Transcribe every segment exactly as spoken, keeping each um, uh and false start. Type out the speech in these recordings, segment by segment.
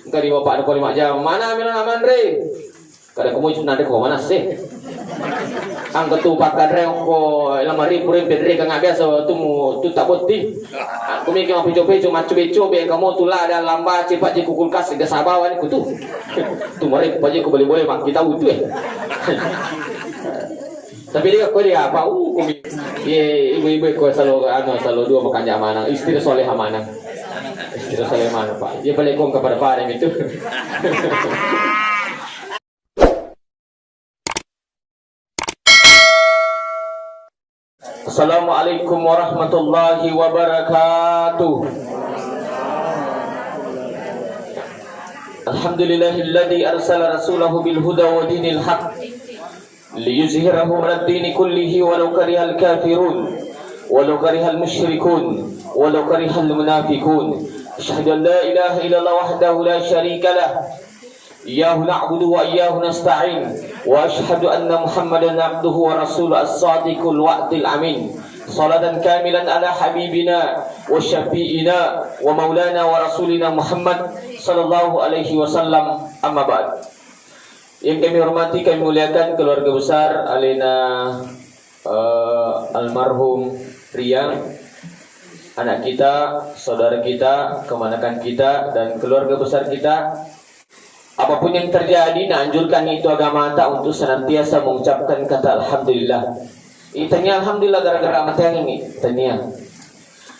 Kadi bapak ko lima jam, mana melo na manre? Kada ko muju nanre ko mana sih? Angka tu pakkanre ko lima ribu ribu penre kang biasa tu mu tu tak botti. Aku mikir mau peco-peco, macu beco, be kamu tu lah ada lamba cepat je ku kulkas, ga sabawan ku tu. Tu mare ku paje ku boleh-boleh mak kita utu eh. Tapi dia ko dia apa? Uh, kumi. Ye, ibu-ibu ko selalu anu selalu dua makanja manang, istri soleh manang. Istri soleh manang, Pak. Dia balik kong kepada Pak itu. Assalamualaikum warahmatullahi wabarakatuh. Alhamdulillahilladzi arsala rasulahu bil huda wa dinil haq liyuzhirahu 'alad dini kullihi walau karihal kafirun, walau karihal musyrikun, walau karihal munafiqun. Asyhadu an la ilaha illallah wahdahu la syarikalah. Iyyahu na'budu wa iyyahu nasta'in. Wa asyhadu anna Muhammadan abduhu wa rasuluh as-sadiqul wa'dil amin. Salatan kamilan ala habibina wa syafi'ina wa maulana wa rasulina Muhammad sallallahu alaihi wasallam. Amma ba'd. Yang kami hormati, kami muliakan keluarga besar alena, eh, almarhum Riang, anak kita, saudara kita, kemanakan kita, dan keluarga besar kita. Apapun yang terjadi, naanjurkan itu agamata untuk senantiasa mengucapkan kata alhamdulillah. Itanya alhamdulillah gara-gara mate ini, tania.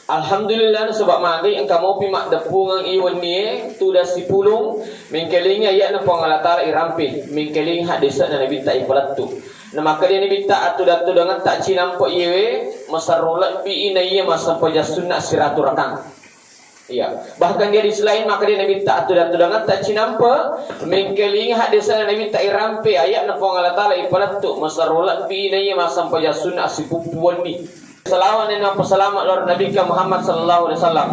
Alhamdulillah, nasaba magai engka mopi maddeppungeng i wennie tudang sipulung, mengkelingi aya'na Puang Allah Ta'ala irampe, mengkelingi haddese'na Nabitta ipalettu. Namakkedai Nabitta, attudang-tudangetta cinampe iyewe maserro lebbi i naiya massempajang sunna siratu rakang. Iya. Bahkan di hadis lain, makkedai Nabitta, attudang-tudangetta cinampe, mengkelingi haddese'na Nabitta irampe, aya'na Puang Allah Ta'ala ipalettu, maserro lebbi i naiya massempajang sunna sipuppu wenni. Salawat nenna pasalama lao ri Nabitta Muhammad sallallahu alaihi wasallam.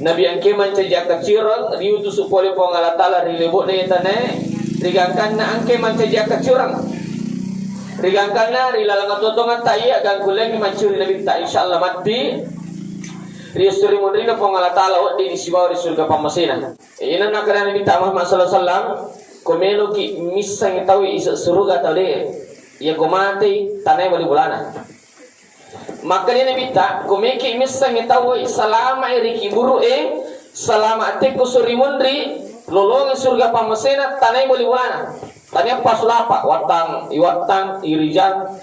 Nabi engke mancaji akkaciureng, riutusu pole Puang Allah Ta'ala ri lebo'na iye tanae, rigangkanna engke mancaji akkaciureng. Rigangkanna ri laleng atuo-tuongetta iya gangkulengngi maccuri Nabitta, insyaallah matti ri esso ri munrinna Puang Allah Ta'ala weddingngi sibawa ri surga pammasena. Ina nakkeda Nabitta Muhammad sallallahu alaihi wasallam, ko meloki missengngi tau ise suruga tau de, iya ko matei tanae bali bolana. Makkedai Nabitta, ko meki missengngi tauwe salama'i ri kiburu'e, salama' tekko suri munri, lolongi surga pammasena, tanai boli bolana. Tania pasulapa, wattang, iwattang, irijang,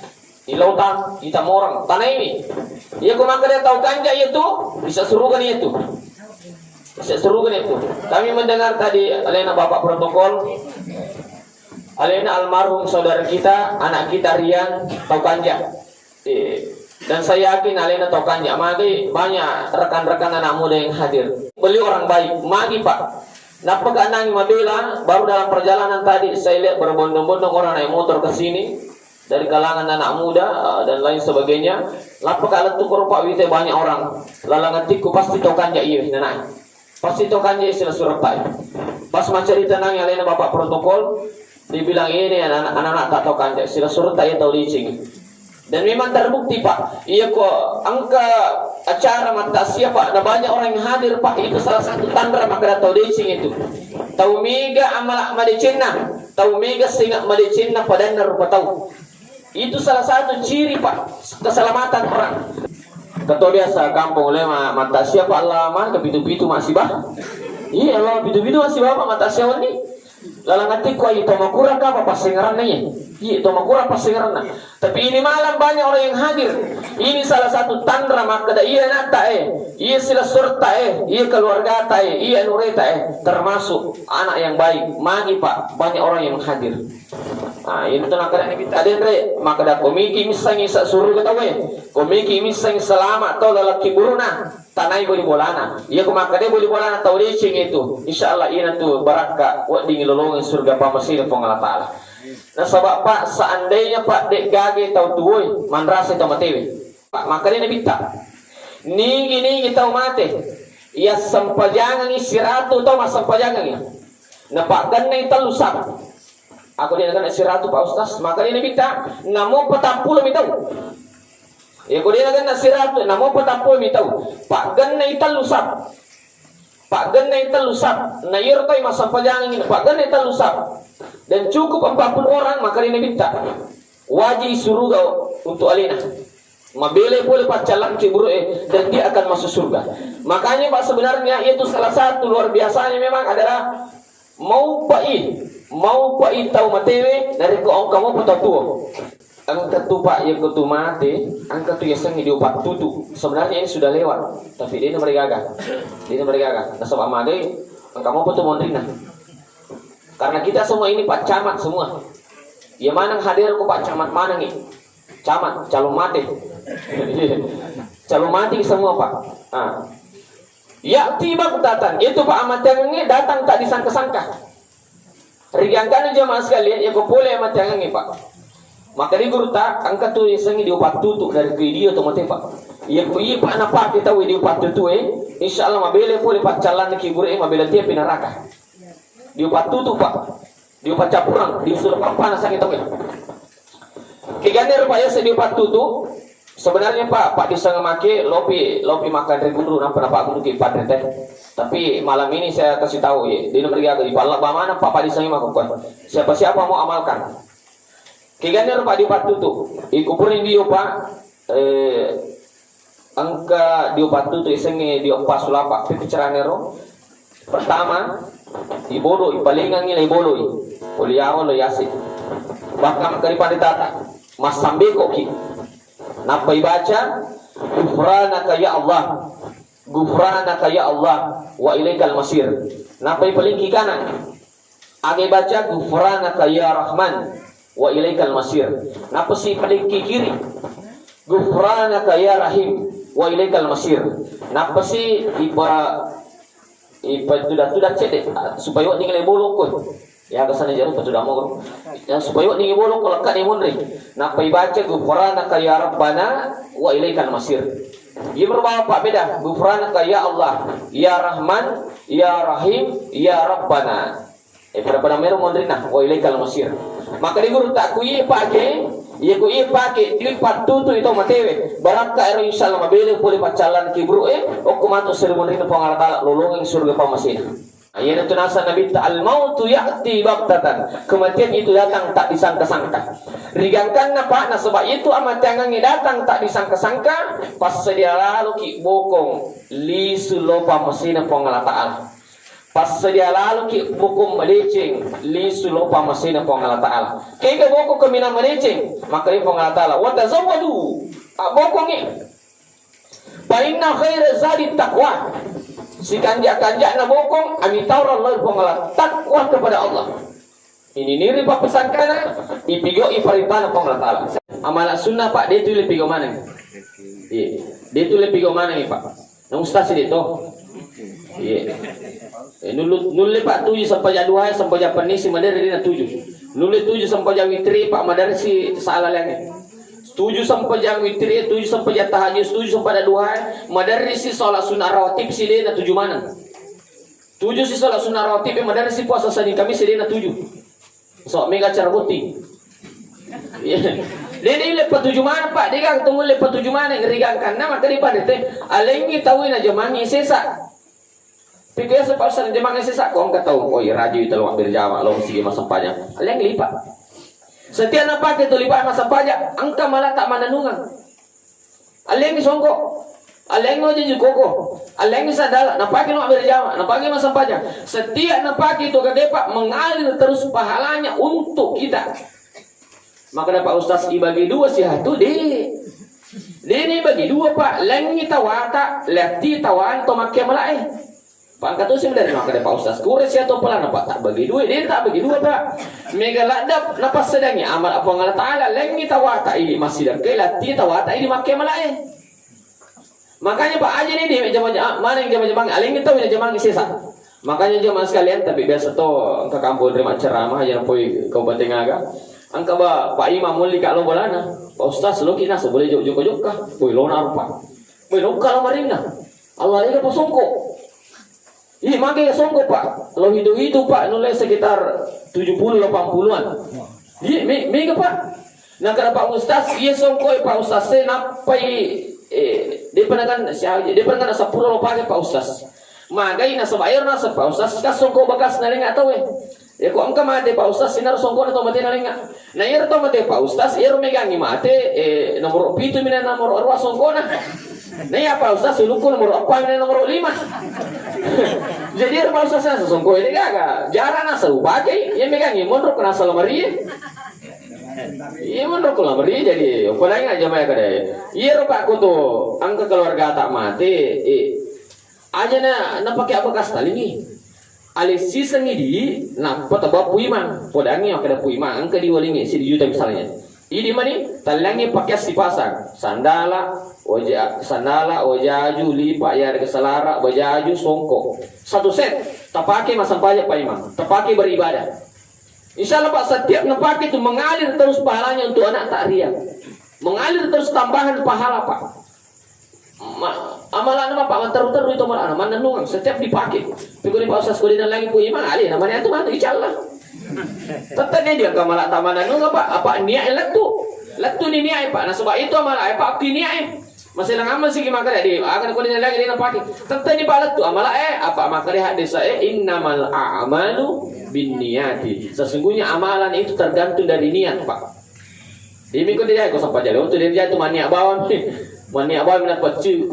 ilautang, itamorang, tanaimi. Iya ko makkeda tau kanja iya tu, bisa surugani iya tu. Bisa surugani iya tu. Kami mendengar tadi alena Bapak Protokol, alena almarhum saudara kita, anak kita Rian, tau kanja. Eh, dan saya yakin alena tau kanja magi banyak rekan-rekan anak muda yang hadir. Beliau orang baik, magi Pak. Nappa ka nangi mabela, baru dalam perjalanan tadi saya lihat berbondong-bondong orang naik motor ke sini dari kalangan anak muda, eh, dan lain sebagainya. Nappa ka lettu koro Pak wite banyak orang. Lalang atikku pasti tau kanja iya nanai. Pasti to kanja sila suretta. Pas maccarita nang alena bapak protokol, dibilang ini anak-anak tak tau kanja sila suretta iya tau licing. Dan memang terbukti Pak, iya ko engka acara mattasia Pak, na banyak orang yang hadir Pak, itu salah satu tanda makkeda tau deceng itu. Tau mega amala madecenna, tau mega singa madecenna padanna rupa tau. Itu salah satu ciri, Pak, keselamatan orang. Ketua biasa kampung ulama mata siapa Allah man ke pitu-pitu masih bah. Iya, Allah pitu-pitu masih bah mata siapa ni. Lalang ati ku ayu tomakura ka apa pasengeranna iya. Iya, tomakura pasengeranna. Tapi ini malam banyak orang yang hadir. Ini salah satu tanda makkeda iya nata eh, iya sila surta eh, iya keluarga ta eh, iya nureta eh, termasuk anak yang baik. Magi Pak, banyak orang yang hadir. Ah, itu nakada Nabi tadi, Andre, makkeda ko miki missengi sa suruga tauwe, ko miki missengi salama tau laleng kiburuna, tanai boli bolana. Iya ko makkeda boli bolana tau deceng itu, insya Allah ina tu barakka wedding lolongi surga pamasina Puang Allah Ta'ala. Nasaba Pak, seandainya Pak de gage tau tuwoi, manrasa tau matewe. Pak, makkeda Nabitta, nigi-nigi tau mate, iya sempajangengi siratu tau massempajangengi, napaggennai tellu sab. Ako dia nagenna siratu Pak Ustaz, maka dia nabitta, namo patappulo mi tau. Ya ko dia nagenna siratu, namo patappulo mi tau. Paggennai tellu sab. Paggennai tellu saf, na iyaro tau massempajangengngi paggennai tellu saf dan cukup empat puluh orang, maka ri Nabitta, wajib suruga untuk alena. Mabelai pole paccallang kiburu'e dan dia akan masuk surga. Makanya, Pak, sebenarnya itu salah satu luar biasanya memang adalah maupai, maupai tau matewe narekko engka mopa tau tuo. Engka tu, Pak, yakko tu mate, engka tu yasengnge diupattutu. Sebenarnya ini sudah lewat, tapi dena marigaga. Dena marigaga. Nasaba magai, engka mopa tu monrinna. Karena kita semua ini, Pak, camat semua. Iya maneng hadir ko, Pak, camat manengngi. Camat, calon mate. Calon mati semua, Pak. Ah. Ya'ti baghtatan, itu, Pak, amateangengnge datang tak disangka-sangka. Rigangkanna, jamaah sekalian, yako pole amateangengnge, Pak. Maka di gurutta, engka tu yasengnge diupattutu dari video to mate, Pak. Yako iya, Pak, napake tau diupattutu, eh, insya Allah mabele pole paccallanna kiburu, eh, mabele tiapi neraka. Diupattutu, Pak. Diupacappureng, diusuleng pappana sangi tauwe. Keganna ero, Pak, yaseng diupattutu. Sebenarnya, Pak, Pak Disang make lopi, lopi makan ri guru, nampa Pak guru ki padre teh. Tapi malam ini saya kasih tahu, ya, di nomor tiga di pala bamana, Pak, Pak Disang mako. Siapa-siapa mau amalkan. Keganna ero, Pak, diupattutu. Ikupuri dio, Pak, eh, engka diupattutu isengnge dioppa sulapa. Pekki caranna ero? Pertama, ibodoi, palingangngi na ibodoi. Kuliawa lo yaseng. Bahkan makkeda panditata, massambekoki. Nappa ibaca, "Ghufranaka ya Allah. Ghufranaka ya Allah, wa ilaikal masir." Nappa ipalingki kanang. Aga ibaca, "Ghufranaka ya Rahman, wa ilaikal masir." Nappa si palingki kiri, "Ghufranaka ya Rahim, wa ilaikal masir." Nappa si ipa-, ipatuda-tuda cedde, supaya wedding le bolong ko. Ya, kesana jarum patuda mo. Ya, supaya wedding bolong ko, lekka ni munri. Nappa ibaca, "Ghufranaka ya Rabbana, wa ilaikal masir." Iya merupakan apa beda? "Ghufranaka ya Allah, ya Rahman, ya Rahim, ya Rabbana." Eh, pada-pada mero monrinna, "Wa ilaikal masir." Maka di guru tak ku iye pake, iye ku iye pake, di pattutu itu matewe. Barakka ero, insya Allah mabele pole paccallan kiburu, eh, okko matu seri monrinna Puang Allah Ta'ala, lolongeng surga pamasena. Nah, iya tu nasa Nabi ta, "Al mautu ya'ti baghtatan." Kematian itu datang tak disangka-sangka. Rigangkanna, Pak, nasaba itu amateangengnge datang tak disangka-sangka, passedia laloki bokong lisu lo pamasena Puang Allah Ta'ala. Passedia laloki bokong madeceng lisu lo pamasena Puang Allah Ta'ala. Kega bokong kaminang madeceng, maka Puang Allah Ta'ala, "Wa tazawwadu." Ah, bokongngi. "Fa inna khaira zadi taqwa." Sikanja-kanjana bokong, amitaurang lao Puang Allah, takwa kepada Allah. Ini niri pappesangkana, ipigau iparintana Puang Allah Ta'ala. Amala sunnah, Pak, de tu le pigau maneng. Iya. De tu le pigau maneng, Pak. Nang ustaz de to. Iya. Eh, nulu-, nulle, Pak, tuju sempajang duha, sempajang pennisi, madere dina tuju. Nulle tuju sempajang witri, Pak, madere si sala lenge. Tuju sempajang witri, tuju sempajang tahajud, tuju sempajang duha, madere si salat sunnah rawatib si dena tuju maneng. Tuju si salat sunnah rawatib, madere si puasa Senin Kamis si dena tuju. So, mega acara botting. Iya. Dede ile patuju maneng, Pak. Dega ketemu ile patuju maneng. Rigangkanna, maka di pada te, alengngi tau na jamangngi sesa. Pikir sepasang jamangngi sesa, kong ketau, oh, iya, raju itu lo berjamaah, lo mesti masempajang. Alengngi lipa. Setiap napake tu lipa masempajang, engka malah tak mananungan. Alengngi songko, alengngi oje jukoko, alengngi sadala, napake lo berjamaah, napake masempajang. Setiap napake itu kage, Pak, mengalir terus pahalanya untuk kita. Maka dapat ustaz ibagi dua sih tu, de. De ni bagi dua, Pak. Lengngi tawata, letti tawanto makke malae. Pangkatu sih dari maka dapat ustaz. Kure sia to pelana, Pak, tak bagi dua, de tak bagi dua, Pak. Mega ladda napassedangi amal Puang Allah Ta'ala, lengngi tawata idi massidakkai, letti tawata idi makke malae. Makanya, Pak, aja ni di jama-jama, mana yang jama-jama, aling itu jama sesa. Makanya jamaah sekalian, tapi biasa to engka kampung terima ceramah aja poi Kabupaten Aga. Engka ba Pak Imam mulli ka lo bolana. Pak Ustaz, lo kina seboleh jok-, jokka-jokka. Woi, lo narupa. Woi, lo kala marinna. Allah lega pasongko. Ih, mage songko, Pak. Lo hitung-hitung, Pak, nulle sekitar tujuh puluh delapan puluhan. Iya, me-, mega, Pak. Nah, kada Pak Ustaz, iya songko, Pak Ustaz, saya napai, eh, dia pernah kan, saya, dia pernah kan sepuluh lo pakai, Pak Ustaz. Magai nasaba ero naseng Pak Ustaz, kan songko bekas nalenga tau e. Ya ko engka mate Pak Ustaz, sinar songkona tau mate nalenga. Na ero tau mate Pak Ustaz, ero megangi mate, eh, nomor pitu mina nomor dua songkona. Na iya Pak Ustaz, ulukku nomor empat mina nomor lima. Jadi ero Pak Ustaz nasa songko ini gaga. Jarang nasa upakai, ya megangi monro kena salamari. Iya monro kula meri jadi, apa lain aja mai kada. Iya ro Pak Kutu, engka keluarga tak mate, eh, aja na, na pakai bekas talingi. Ale sisengi di, nappa taba Pu Imang. Podangi makkeda Pu Imang, engka di walingi, si di juta misalnya. Idi mani, talangi pakai sipasang. Sandala, oja, sandala, ojaju, lipa, ya, selara, bajaju, songko. Satu set, tapake masampaja Pak Imang, tapake beribadah. Insya Allah Pak, setiap napake itu mengalir terus pahalanya untuk anak tak ria. Mengalir terus tambahan pahala Pak. Ma-, amalana Pak, manteru-teru itu amalana, mannennungang, setiap dipake. Pikuni Pak Ustaz, kodi lagi Pu Imang, alih namanya itu matu, insya Allah. Tetap dia, dia kamala tamana nunga Pak, apa niat lettu. Lettu ni niat Pak, nasaba itu amala Pak, ki niat. Maselang amal sigi makkeda di, akan ko lagi dena pake. Tette ni palettu amala e, apa makkeda hadis e, innamal a'malu binniyati. Sesungguhnya amalan itu tergantung dari niat, Pak. Demi ko dia ko sampai jadi untuk dia jatuh maniak bawang. Maniak bawang na pecci,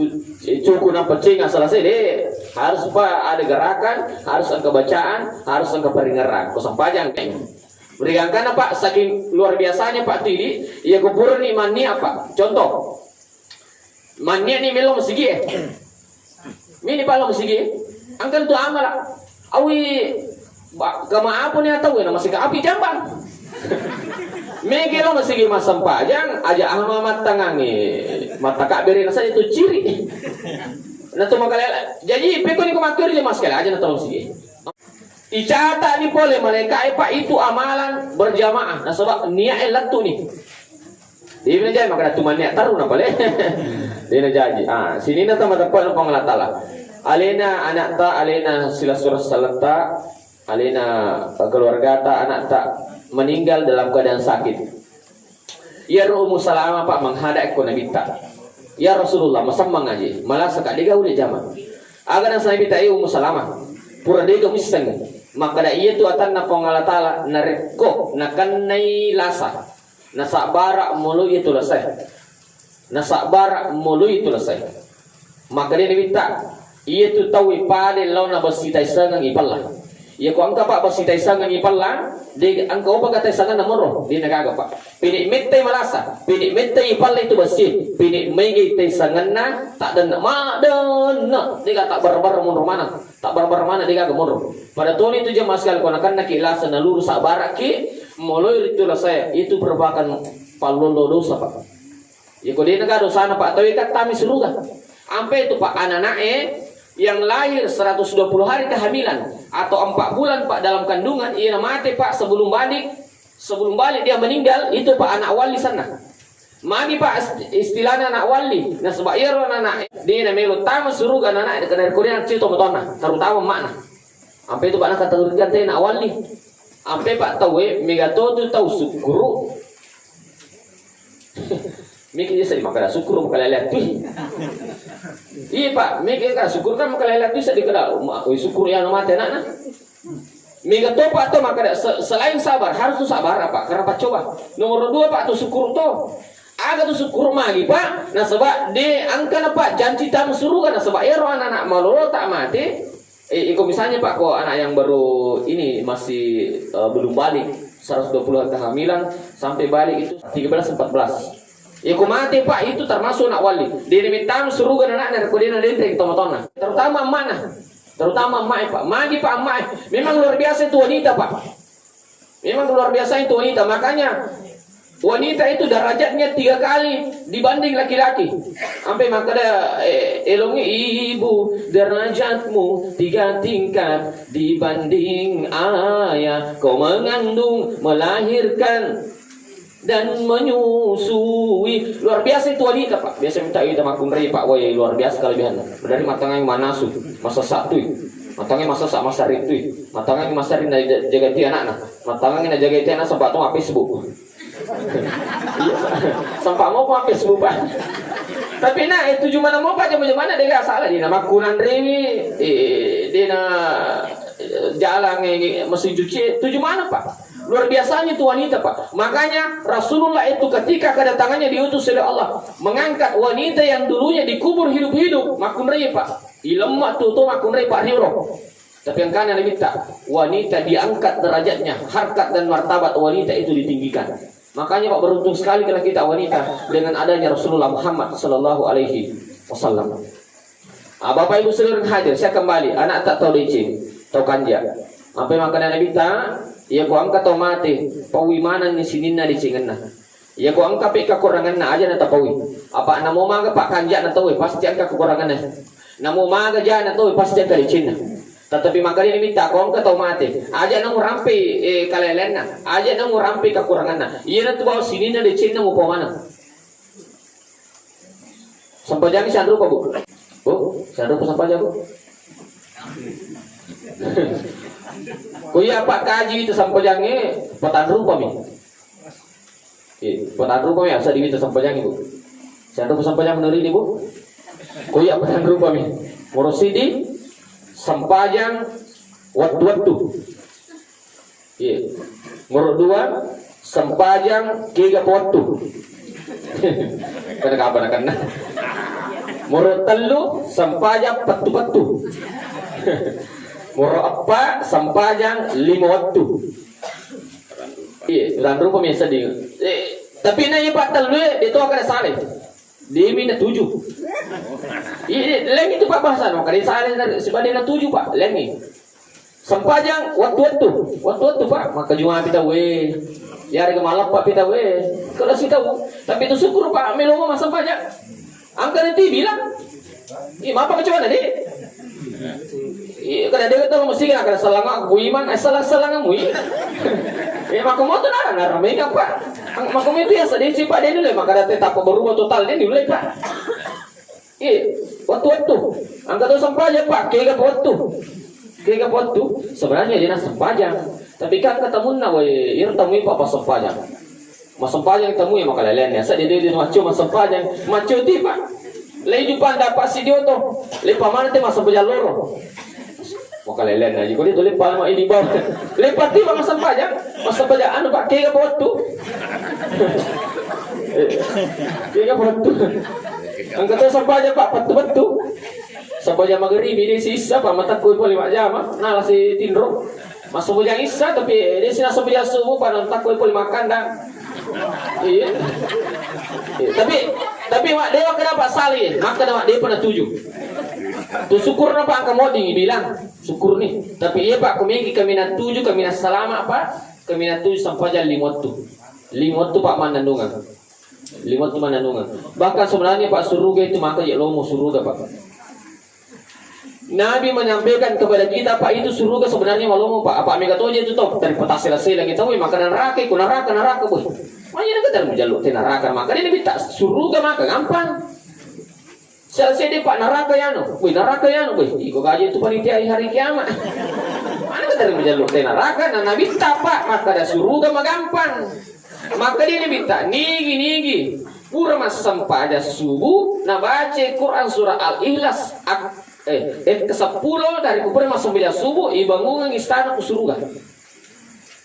cuku na pecci nggak selesai deh. Harus Pak ada gerakan, harus engka bacaan, harus engka peringeran. Ko sampai jangan. Merigangkana Pak, saking luar biasanya Pak tidi, iya ko purani maniak Pak. Contoh, Manniani melo masigi e. Mini pala masigi. Angkan tu amala. Awi ba-, kama apa ni atau na masih api jambang. Mege lo masigi massempajang, aja ama mattangangi. Mata kak beri nasa itu ciri. Nah tu makala. Jadi peko ni ko makkeri mas kala aja na tolong sigi. Icata'ni pole malaika'e, Pak, itu amalan berjamaah. Nasaba nia'e lettu'ni. Dena jaji makkeda tu mannia terru na pale. Dena jaji. Ah, sininna tau mateppe' Puang Allah Taala. Alena ana'ta, alena silessureng saletta, alena keluargata, ana'ta meninggal dalam keadaan sakit. Iyaro Ummu Salamah, Pak, menghadap ko Nabitta. "Ya Rasulullah, masemmeng aje, malasa ka de gaga ulle jama." Aga naseng Nabitta, "E Ummu Salamah, pura de gaga misseng." Makkeda, "Iyatu atanna Puang Allah Taala, narekko nakennai lasa, nasabbara moloi iyatu lasae. Nasabbara moloi iyatu lasae." Makkedai Nabitta, "Iyatu tauwe pale laona bessi taissengeng ipella. Iyako engka, Pak, bessi taissengeng ipella, de engka upaka taissengenna monro, de nagaga, Pak. Pede mettai malasa, pede mettai ipella itu bessi, pede maega taissengenna, taddenna, maddenna, de gaga tabbarra-barra monro maneng, tabbarra-barra maneng de gaga monro." Pada toni tu jamaah sekalian, ko nakennaki lasa naluru sabbaraki, moloi ritu lasae, itu merupakan pallollo dosa, Pak. Iyako de naga dosana, Pak, tauwe kattami suruga. Ampe tu, Pak, anana'e yang lahir seratus dua puluh hari kehamilan atau empat bulan, Pak, dalam kandungan, iya namate, Pak, sebelum balik, sebelum balik dia meninggal, itu, Pak, anak walli sanna. Magi, Pak, ist-, istilahna anak walli? Nasaba iyaro anana'e de namelo tama suruga anana'e, karena ko de nacito matonna, terutama emakna. Ampe tu, Pak, nakategorikan te anak walli. Ampe, Pak, tauwe mega to tu tau sukkuru. Miki isa makkeda sukkuru makalele tui. Iya, Pak, miki ka sukkuru kan makalele tui, sedih kada, ma-, oi, sukkuru yang mate anakna. Mega to, Pak, to makkeda se-, selain sabar, harus tu sabar, Pak, karena paccoba. Nomor dua, Pak, tu sukkuru to. Aga tu sukkuru magi, Pak? Nasaba de engkana, Pak, janci tama suruga, nasaba ero anak-anak malolo tak mate. Eh, iko misalnya, Pak, ko anak yang baru ini masih, eh, belum balik, seratus dua puluh hari kehamilan, sampai balik itu tiga belas empat belas. Iko mate, Pak, itu termasuk anak wali. Dia minta suruga anaknya, ko dia denreng tomatona. Terutama emaknya. Terutama emaknya, Pak. Magi, Pak, emaknya. Memang luar biasa itu wanita, Pak. Memang luar biasa itu wanita. Makanya wanita itu derajatnya tiga kali dibanding laki-laki. Sampai makkeda, eh, elongi ibu, derajatmu tiga tingkat dibanding ayah. Kau mengandung, melahirkan, dan menyusui. Luar biasa itu wanita, Pak. Biasa minta kita makunrai, Pak. Woi, luar biasa kelebihannya. Dari matangai manasu, masasak tui. Matangai masasak, masarik tui. Matangai masarik na jaga ti anakna. Matangai na jaga ti anak sempat tu Facebook. Iya, sempat mau Facebook, Pak. Tapi na, eh, tuju mana mo, Pak, jama-jamana de' ga salah, de' na makkunanrewi, eh, de' na, eh, jalang, eh, mesin cuci, tuju mana, Pak? Luar biasanya itu wanita, Pak. Makanya Rasulullah itu ketika kedatangannya diutus oleh Allah, mengangkat wanita yang dulunya dikubur hidup-hidup, makkunrai, Pak. Ilemma tu, tu makkunrai, Pak, rioro. Tapi engkana Nabitta, wanita diangkat derajatnya, harkat dan martabat wanita itu ditinggikan. Makanya, Pak, beruntung sekali kalau kita wanita dengan adanya Rasulullah Muhammad sallallahu alaihi wasallam. Ah, Bapak Ibu saudara hadir, saya kembali. Anak tak tahu licin, tahu kanja. Apa yang makan Nabitta? Ya, ku angka tau mate, paui manang ni sininna decengenna. Iya ko engka pe kekuranganna, aja natapaui. Apa namo maga pakkanja'na tauwe, pasti engka kekuranganna. Namo maga ja'na tauwe, pasti engka decenna. Tetapi makanya ini minta ko engka tau mate, aja namo rampe, eh, kalelenna, aja namo rampe kekuranganna. Iya natu bawa sininna decenna mupa maneng. Sempajangi sanrupa, Bu. Bu, sanrupa sempajang, Bu. Ko iya pakkaji itu sempajangi, patanrupami. Iya, patanrupami asa diwita sempajangi, Bu. Sanrupa sempajang menurut ini, Bu. Ko iya patanrupami. Murusidi sempajang wattu-wattu. Iya. Moro dua, sempajang kega pottu. Kada kabar kena. Moro tellu, sempajang pettu-pettu. Moro eppa, sempajang lima wattu. Iya, dan rupa biasa di. Eh, tapi na iya pattellu, eh, itu akan salah. Demi na tuju. Iya, leng itu Pak bahasa, no, kada salah, sebab na tuju, Pak. Leng. Sempajang wattu-wattu, wattu-wattu, Pak. Maka juma pita we. Ya, harga malam, Pak, pita we. Kalau si tahu, tapi itu syukur, Pak, melo mau sempajang. Angka nanti bilang, ih, apa kecuali tadi? Iya, kada ada kata mesti kada salah nggak, Bu Iman, eh, salah-salah nggak, Bu Iman. Ya, maka mau tuh nara, nara, mereka, Pak. Ang-, maka itu ya sedih sih, Pak, dia dulu, maka ada tetap berubah total, dia dulu, Pak. Iya, wattu-wattu. Angka to sempajang, Pak, kega wattu. Kega wattu, sebenarnya dia na sempajang. Tapi kan katamunna, woi, iro tamui, Pak, pas sempajang. Massempajang tamui, makaleleanni. Asa dia, dia, dia maccio massempajang. Maccio ti, Pak. Lei jupang dapat si dia to. Lei pamana te massempajang loro. Makaleleanni aja. Kau dia tulis pama ini bawah. Lei pati, Pak, massempajang. Massempajang anu, Pak, kega wattu. Kega wattu. Angka to sempajang, Pak, pettu-pettu. Sempajang magaribi di sisa, Pak, matakku pole majjama. Nala si tinro. Massempajang isya, tapi dia sih nassempajang subuh, pada takut pole makan dah. Iya. Iya. Tapi, tapi mak dewa kenapa salah? Maka mak dewa pernah tuju. Tu syukur napa angka moding bilang syukur nih. Tapi iya, Pak, kumiki kami na tuju, kami na salama, Pak. Kami na tuju sempajang lima wattu. Lima wattu, Pak, mannanungan. Lima wattu mannanungan. Bahkan sebenarnya, Pak, suruga itu maka ya lomo suruga, Pak. Nabi menyampaikan kepada kita, Pak, itu suruga sebenarnya malomo, Pak. Apa mega toje itu, toh? Dari petas selesai lagi, tahu, maka neraka, ku neraka, neraka, boy. Makanya kita dari menjaluk te neraka, maka dia minta suruga, maka gampang. Selesai deh, Pak, neraka ya, no. Boy, neraka ya, no, boy. Iko gaji itu panitia hari kiamat. Mana kita dari menjaluk te neraka, nah, Nabi tak, Pak, maka ada suruga, mah gampang. Maka dia minta, nigi, nigi. Pura massempajang subuh, nabaca Quran surah Al-Ikhlas, ak-, eh, eh, keseppulo dari kupura massempajang subuh, ibangungang istana ku suruga.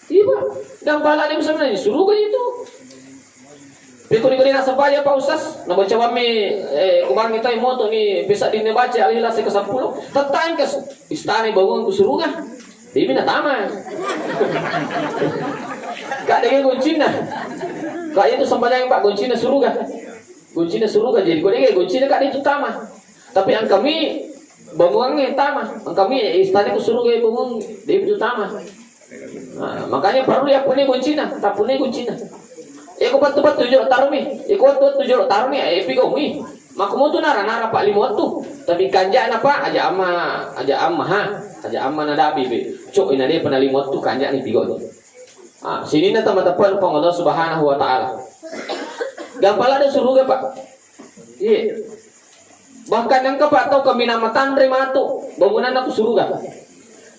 Iya, Pak. Dan pahala dia bisa menang, suruga itu. Pekuni kuni nasempajang, Pak Ustaz, nabaca wammi, eh, kumangi tai moto ni, bisa dine baca Al-Ikhlas keseppulo. Tetangkas, istana ibangungang ku suruga. Demi natama. Kak, dege goncinna. Kak, itu sembahyang, Pak, goncinna suruga. Goncinna suruga, jadi kok dege goncinna, Kak, itu tama. Tapi angkami bangungangnge tama. Angkami istana ku suruga bangun, dia itu tama. Nah, makanya perlu ya punya goncinna, tak punya goncinna. Iko pattu-pattu jolo tarumi, iko wattu-wattu jolo tarumi, eh, pigomui. Makkumotu nara-nara, Pak, lima wattu. Tapi kanja'na, Pak, aja amma, aja amma, ha? Aja amma nadabi, be. Cok, ina de' pernah lima wattu kanja'ni tiga wattu. Ah, sininna tama-tama Puang Allah Subhanahu wa Ta'ala. Gampang ada suruga, Pak. Iya. Bahkan engka, Pak, tau kaminang matanre matu bangunanna ku suruga.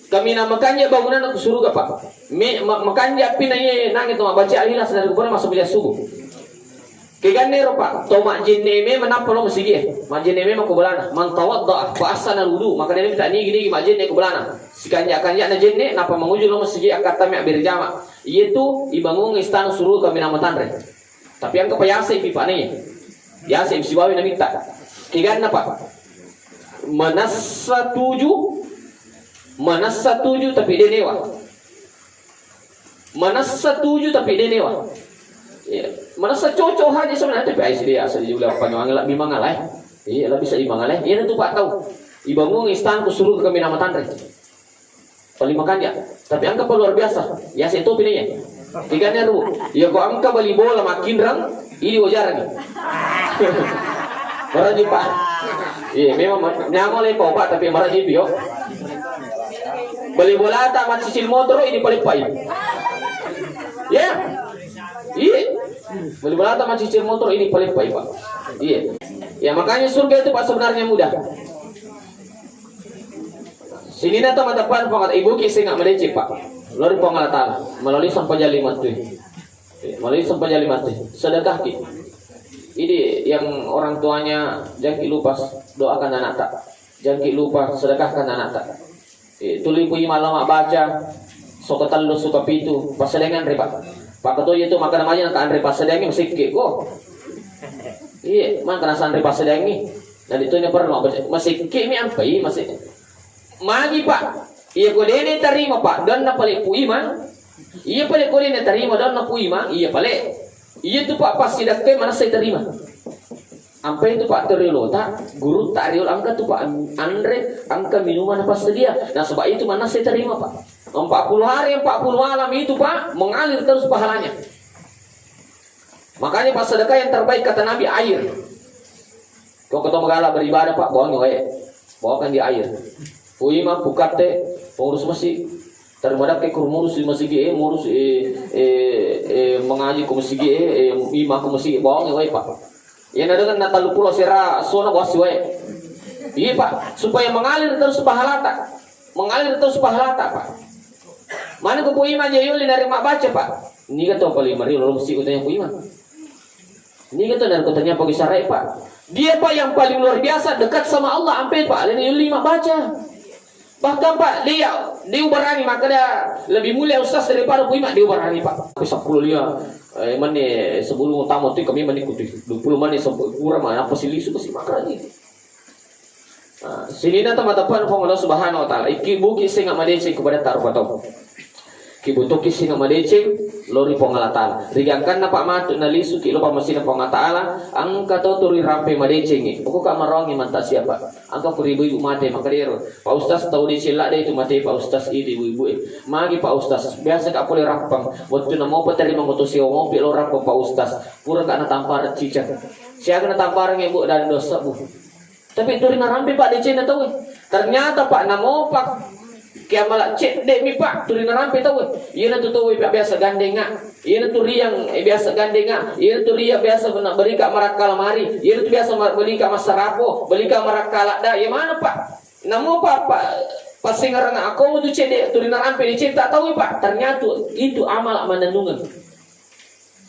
Kaminang makanja bangunanna ku suruga, Pak. Me-, ma-, makanja pina iye nangi to mabaca Al-Ikhlas dari kupona masuk subuh. Keganne ro, Pak, to majjenne memang nappa lo masigi e. Majjenne memang ko bolana. Man tawadda'a fa ahsanal wudu, maka dia minta nigi-nigi majjenne ko bolana. Sikanja-kanjana jenne nappa manguju lo masigi akkatta me abbere jama. Iyatu ibangung istana suruga kaminang matanre. Tapi engka pa yase pi, Pak, ne. Yase sibawi namitta. Keganna, Pak. Manassa tuju, manassa tuju tapi de newa. Manassa tuju tapi de newa. Iya. Manassa cocok haji sebenarnya, tapi ai sedia, sedia juga apa nyawang lebih mangalai. Iya, lebih sedih mangalai. Iya, itu Pak tahu. Ibangung istana ku suruh kami nama tanre. Paling makan dia. Tapi angka luar biasa. Ya, saya itu pinanya. Ikannya ru. Ya, kok angka bali bola makin rang, ini wajar nih. Maraji, Pak. Iya, memang ma-, nyama lepo, Pak, tapi maraji, yo. Beli bola tak macicil motor ini paling pai. Ya. Iya. Beli bola tak macicil motor ini paling pai, Pak. Iya. Ya, makanya surga itu, Pak, sebenarnya mudah. Sininna to mateppang Puang Allah, ibuki singa madeceng, Pak. Lori Puang Allah Taala melalui sempajang lima tu. Melalui sempajang lima tu. Sedekahki. Ini yang orang tuanya, jangki lupa doakan anakta. Jangki lupa sedekahkan anakta. Eh, tuli pui malama baca, soka tellu, soka pitu, passedengan ri, Pak. Pak, ketua itu makan namanya, tak anre passedengi, masih kok. Iya, maka nasanre passedangi. Nah, itu nya perlu apa? Masekke mi ampai, masih. Magi, Pak. Iya, ko dene tarima, Pak. Dan na pale puima. Iya, pale ko dene tarima, dan na puima. Iya, pale. Iya tu, Pak, pasti dakkai manassa tarima. Ampai tu, Pak, teriolo ta, guru ta riolo angka tu, Pak, anre, angka minuman apa sedia. Nah, sebab itu manassa tarima, Pak. Empat puluh hari, empat puluh malam itu, Pak, mengalir terus pahalanya. Makanya, Pak, sedekah yang terbaik kata Nabi air. Kau ketemu galak beribadah, Pak, bawangi wae. Bawakan dia air. Puima, pukatte, pengurus masjid. Terima dakke kur murus di masjid, eh, murus, eh, eh, eh, mengaji ku masjid, eh, eh, ima ku masjid, bawangi wae, Pak. Yang ada kan natal pulau sera sona bawasi wae. Iya, Pak, supaya mengalir terus pahalata. Mengalir terus pahalata, Pak. Mana ku puima aja yuli dari mak baca, Pak. Niga tau paling mari lo masjid ku tanya puima. Ini kata dan kotanya Pak Sarai, Pak. Dia, Pak, yang paling luar biasa dekat sama Allah, ampe, Pak, lain yuli mak baca. Bahkan, Pak, dia, dia ubarani makkeda lebih mulia ustaz daripada puima, dia ubarani, Pak. Ke sepuluh dia, eh, mane sebelum utama tu kami mani kutu dua puluh mani sampai kurang mana apa sih lisu pasti makan ni. Nah, sininna to mateppang Puang Allah Subhanahu wa Ta'ala. Iki buki singa madeceng kepada taruh patau. Ki butuhki singa madeceng lori Puang Allah Ta'ala. Rigangkanna, Pak, matu nalisuki lo pammasina Puang Allah Ta'ala, engka to turi rampe madecengi. Pokok ka marongi manta siapa? Engka ku ibu-ibu mate makadero. Pak Ustaz, tau deceng ladde itu mate, Pak Ustaz, idi ibu-ibu e. Magi, Pak Ustaz, biasa ka pole rappang. Waktu namo peterima moto sewa mopi lo rappang, Pak Ustaz. Pura ka natampareng cicak. Siaga natampareng ibu dan dosa, Bu. Tapi turi narampe, Pak, decenna tauwe. Ternyata, Pak, namo, Pak, kiamala cedde mi, Pak, turi narampe tauwe. Iyana tu tauwe, Pak, biasa gandenga. Iyana tu riang, eh, biasa gandenga. Iyana tu riang biasa bena-, berika marakka lamari. Iyana tu biasa ma-, berika massarapo, berika marakka ladda. Iya mana, Pak? Namo, Pak, Pak, passingerang aku tu cedde turi narampe decenna tauwe, Pak. Ternyata itu amal manennungeng.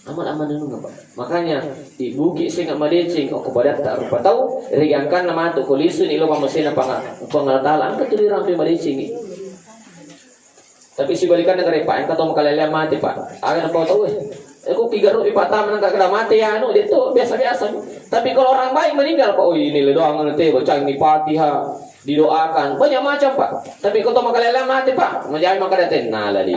Amal-amal anu apa? Makanya ibuki singa madeceng okko padatta rupa tau, rigangkanna matu ko lisuni lo pammasena Puang, Puang Allah Ta'ala, engka tu dirampe madecengi. Tapi sibalikanna kare, Pak, engka to makaleleang mate, Pak. Aga napau tau, eh. Eh, ko kigaru ipatama nengka kada mate ya anu, dia tu biasa-biasa. Tapi kalau orang baik meninggal, Pak, oh, ini le doang anu te, bacangi Fatihah. Didoakan, banyak macam, Pak. Tapi ko to makaleleang mate, Pak, majai makkeda tenna lali.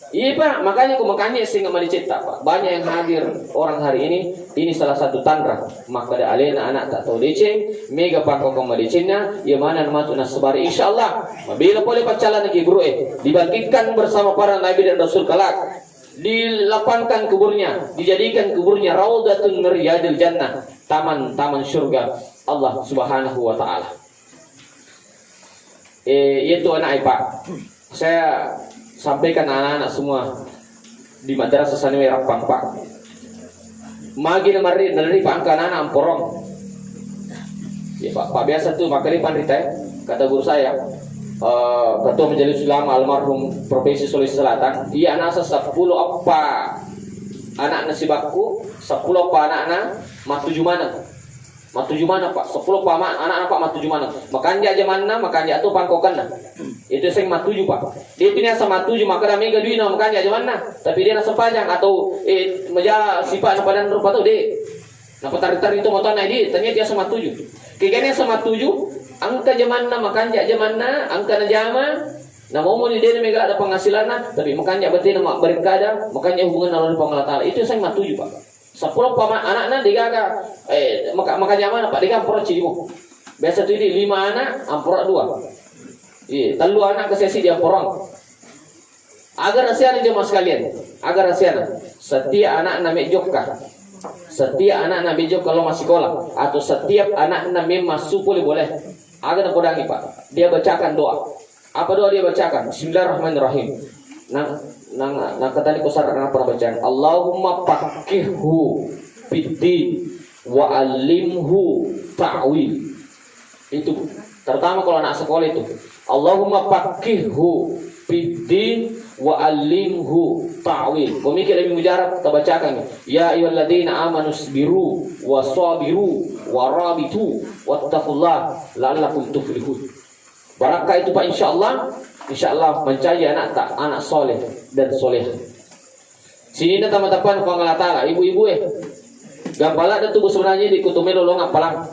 Iya, Pak, makanya ku makanya singa madecetta, Pak. Banyak yang hadir orang hari ini, ini salah satu tanra. Makkeda alena anakta tau deceng, mega pakkoko madecenna, iya mana matu nasabari. Insya Allah, mabela pole paccalana ki guru e, dibangkitkan bersama para nabi dan rasul kelak. Dilapangkan kuburnya, dijadikan kuburnya raudhatun min riyadil jannah, taman-taman surga Allah Subhanahu wa Ta'ala. Eh, itu anak, eh, Pak. Saya sampaikan anak-anak semua di Madrasah Sanawiyah Rappang, Pak. Magi na marri, nalari, Pak, angka anak-anak amporong. Ya, Pak, Pak, biasa tuh, makanya panrita, ya, kata guru saya. Eh, Ketua Majelis Ulama almarhum Provinsi Sulawesi Selatan, iya anasa seppulo eppa anakna sibakku, seppulo eppa anakna matuju maneng. Matuju maneng, Pak. Seppulo eppa ma-, anakna, Pak, matuju maneng. Makanja jamanna, makanja tu pangkokenna. Itu seng matuju, Pak. Dia itu niasa matuju, maka ada mega duina makanja jamanna. Tapi dia nasa pajang atau, eh, meja sifat na padan rupa tu, deh. Napatari-tari tomatoanna, idi, tania tiasa matuju. Kegana asa matuju, engka jamanna, makanja jamanna, engka najama, namomoni dena mega ada penghasilanna, tapi makanja batena mabbarekkada, makanja hubunganna lawan Puang Allah Taala. Itu yang saya matuju, Pak. Seppulo eppa ma-, anakna degaga, eh, maka, makanja mana, Pak, dega amporo cilimu. Biasa tu idi lima anak, amporo dua. Iya, tellu anak ke sesi di amporo. Aga rahasiana jemaah sekalian, aga rahasiana. Setiap anakna mejokka, setiap anakna mejokka lo massikola, atau setiap anakna memang massu pole boleh. Aga napodangi, Pak. Dia bacakan doa. Apa doa dia bacakan? Bismillahirrahmanirrahim. Nang, nang, nang katani ko sara napa bacaan? Allahumma faqqihhu fiddin wa allimhu ta'wil. Itu, terutama kalau anak sekolah itu. Allahumma faqqihhu fiddin wa allimhu ta'wil. Komiki lebih mujarab tabacakan. Ya ayyuhalladzina amanu sabiru wa sabiru wa rabitu wattaqullaha la'allakum tuflihun. Barakka itu, Pak, insyaallah. Insyaallah mancaji anak ta, anak soleh dan soleh. Sininna tama-tapana Puang Allah Taala, ibu-ibu eh. Gampala da tubuh sebenarnya di kutu melo long appalang.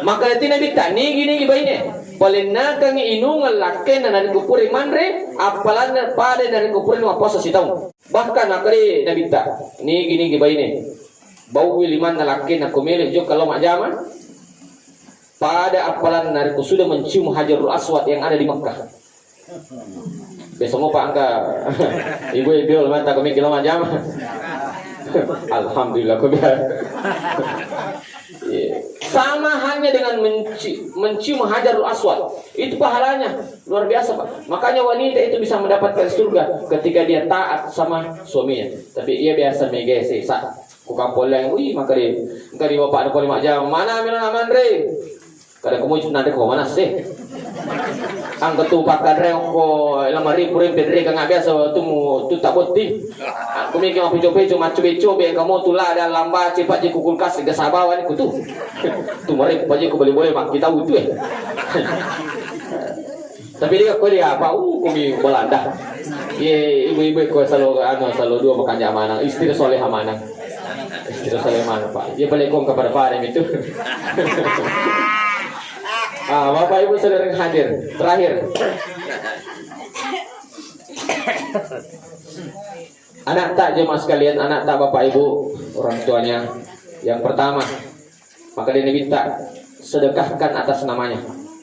Maka yati Nabi ta, nigi-nigi baine, palennakangi inungan lakkenna narekko pura manre, appalanna pada narekko pura mappuasa sitaung. Bahkan makare Nabi ta, nigi-nigi baine, baui limanna lakkenna ko melo jokka lo majjama, pada appalanna narekko sudah mencium Hajarul Aswad yang ada di Mekah. Besok mau pak angka ibu ibu mata kami kilo majjama. Alhamdulillah kami. Iya. Sama halnya dengan menci-, mencium Hajarul Aswad. Itu pahalanya luar biasa, Pak. Makanya wanita itu bisa mendapatkan surga ketika dia taat sama suaminya. Tapi ia biasa megese, sa. Ku kampoleng, wih, maka di, engka di bapak ada pole majjama. Mana melo na manre? Kada ko muju nanti ko mana sih? Angka tu pakadre ko lamari pure pedre kang biasa tu mu tu tabotti. Aku mikir mau peco-peco, macu beco be kamu tu la ada lamba cepat je ku kulkas ga sabawa ni ku tu. Tu mari ku paje ku boleh-boleh mak kita utu eh. Tapi dia ko dia apa? Uh, kumi Belanda. Ye ibu-ibu ko selalu anu selalu dua makanya manang, istri soleh manang. Istri soleh manang, Pak. Dia balik kong kepada Pak itu. Ah, Bapak Ibu saudara yang hadir, terakhir. Anak tak jemaah sekalian, anak tak Bapak Ibu, orang tuanya. Yang pertama, maka dia minta sedekahkan atas namanya.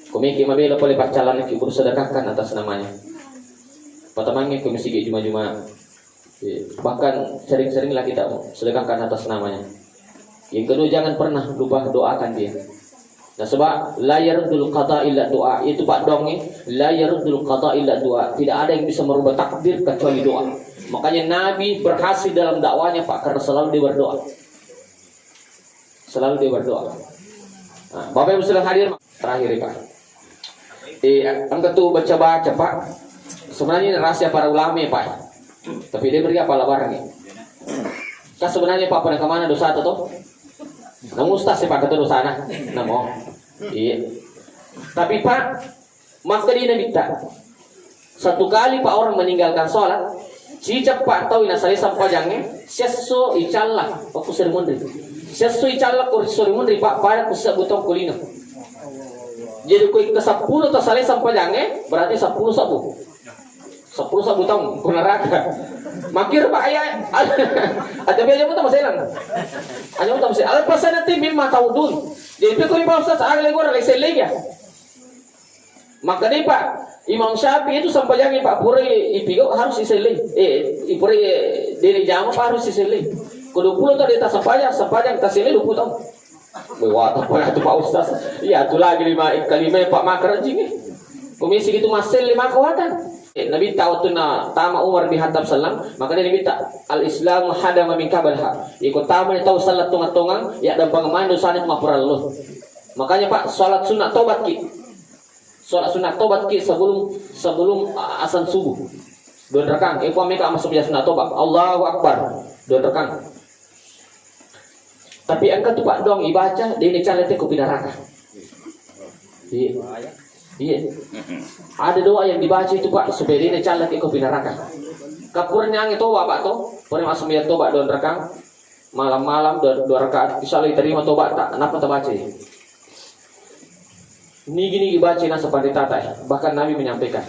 Kumiki mabela pole paccalan ki guru sedekahkan atas namanya. Patamangi ke masigi juma-juma. Bahkan sering-seringlah kita sedekahkan atas namanya. Yang kedua, jangan pernah lupa doakan dia. Nah, sebab la yaruddul qada illa doa. Itu Pak Dong, eh. La yaruddul qada illa doa. Tidak ada yang bisa merubah takdir kecuali doa. Makanya Nabi berhasil dalam dakwahnya, Pak, karena selalu dia berdoa. Selalu dia berdoa. Nah, Bapak Ibu sudah hadir, terakhir, Pak. Eh, engka tu baca-baca, Pak. Sebenarnya ini rahasia para ulama, Pak. Tapi dia beri apa barang ini? Kan sebenarnya, Pak, pada kemana dosa tu, toh? Namun ustaz sih, Pak, kata dosana. Namo. Iya. Tapi, Pak, maka dia Nabi tak. Satu kali, Pak, orang meninggalkan sholat, cicak, Pak, tau ina salai sampajangnge, sesso icalla, aku seri munri. Sesso icalla, ko seri munri, Pak, pada ku sebbu taung kulino. Jadi, ko ke seppulo ta salai sampajangnge, berarti seppulo sebbu. Seppulo sebbu taung, ku neraka. Makir, Pak, ya. Ada biasa mau tambah selang. Ada mau tambah selang. Apa sana tim mimma taudun. Jadi, ko Pak Ustaz, ada lagi orang, lagi seleng ya. Maka deh, Pak, Imam Syafi'i itu sampajangngi, Pak, pura ipigau harus isellei. Eh, ipura, eh, dene jama, Pak, harus isellei. Ko dua puluh tahun dia tak sampajang, sampajang tak sellei dua puluh tahun. Wah, tak pernah tu, Pak Ustaz. Iya, tu lagi lima, kalima, Pak, maka rajin, eh. Komisi gitu masel lima kawatan. Eh, Nabi tahu tu na tama Umar bin Khattab sallam, maka dia Nabi tak al-Islamu hadama min kabalha. Iko tama ni tahu salat tongang-tongang, ya dan pengemana sana mapura lu. Makanya, Pak, salat sunat tobat ki. Sholat sunat tobat ki sebelum, sebelum, uh, azan subuh. Dua rakang. Eh, puang meka masuk sunat tobat. Allahu Akbar. Dua rakang. Tapi engka tu, Pak, doang ibaca, de' ni callaki ko pinaraka. Iya. Iya. Ada doa yang dibaca itu, Pak, supaya de' ni callaki ko pinaraka. Kapurani angi toba, Pak, to. Pura masuk toba dua rakang. Malam-malam dua, dua rakaat, insya Allah diterima toba tak, kenapa terbaca? Nigi-nigi baca nasa pandita tak, bahkan Nabi menyampaikan.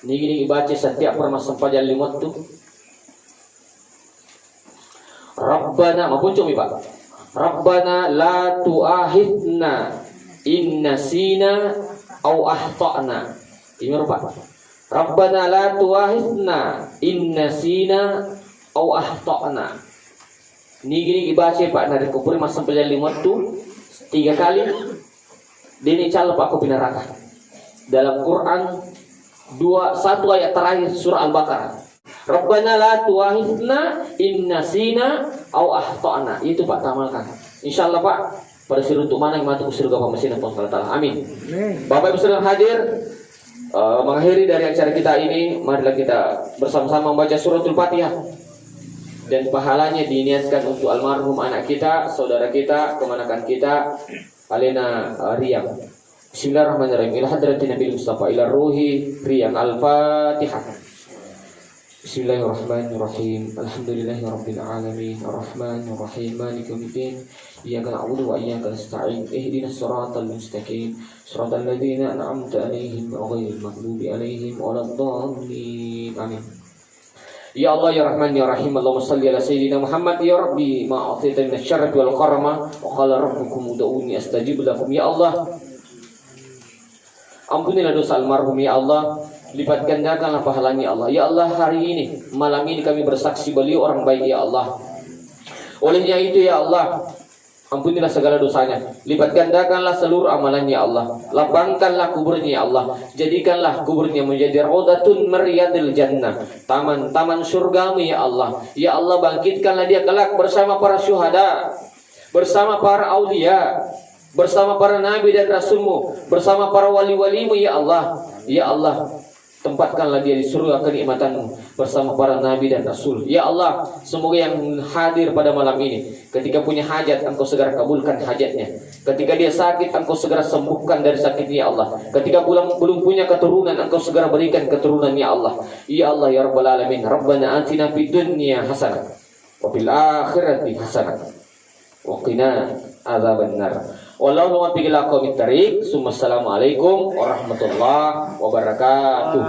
Nigi-nigi baca setiap pura massempajang lima waktu. Rabbana, mapuncu mi, Pak. Rabbana la tu'akhidna in nasina au akhtana. Ini, Pak. Rabbana la tu'akhidna in nasina au akhtana. Nigi-nigi baca, Pak, narekko pura massempajang lima waktu tiga kali, de' ni callaki ko pinaraka. Dalam Quran, dua, satu ayat terakhir surah Al-Baqarah. Rabbana la tu'akhidna in nasina au akhtana. Itu, Pak, tamalkan. Insya Allah, Pak, pada siruntu maneng matu ku surga pammasena Puang Allah Ta'ala. Amin. Amin. Bapak Ibu saudara hadir, eh, mengakhiri dari acara kita ini, marilah kita bersama-sama membaca suratul Fatihah. Dan pahalanya diniatkan untuk almarhum anak kita, saudara kita, kemanakan kita, alena, eh, Riang. Bismillahirrahmanirrahim. Ila hadratin Nabil Mustafa, ila ruhi Riang. Al-Fatihah. Bismillahirrahmanirrahim. Alhamdulillahirabbil alamin. Arrahmanirrahim. Maliki yaumiddin. Iyyaka na'budu wa iyyaka nasta'in. Ihdinas siratal mustaqim. Siratal ladzina an'amta 'alaihim ghairil maghdubi 'alaihim waladdallin. Amin. Ya Allah, ya Rahman, ya Rahim, Allahumma salli ala Sayyidina Muhammad, ya Rabbi, ma a'taytani minasy syarafi wal karama, wa qala rabbukum ud'uni astajib lakum. Ya Allah, ampunilah dosa almarhum, ya Allah, lipat gandakanlah pahalanya, ya Allah. Ya Allah, hari ini, malam ini kami bersaksi beliau orang baik, ya Allah. Olehnya itu, ya Allah, ampunilah segala dosanya. Lipat gandakanlah seluruh amalannya, ya Allah. Lapangkanlah kuburnya, ya Allah. Jadikanlah kuburnya menjadi raudhatun min riyadil jannah. Taman-taman surgamu, ya Allah. Ya Allah, bangkitkanlah dia kelak bersama para syuhada, bersama para aulia, bersama para nabi dan rasulmu, bersama para wali-walimu, ya Allah. Ya Allah, tempatkanlah dia di surga kenikmatanmu bersama para nabi dan rasul. Ya Allah, semoga yang hadir pada malam ini, ketika punya hajat, Engkau segera kabulkan hajatnya. Ketika dia sakit, Engkau segera sembuhkan dari sakitnya, ya Allah. Ketika belum, belum punya keturunan, Engkau segera berikan keturunan, ya Allah. Ya Allah, ya Rabbal Alamin. Rabbana atina fid dunya hasanah, wa fil akhirati hasanah, wa qina adzabannar. Wallahu muwaffiq ila aqwamit thariq. Summa assalamu alaikum warahmatullahi wabarakatuh.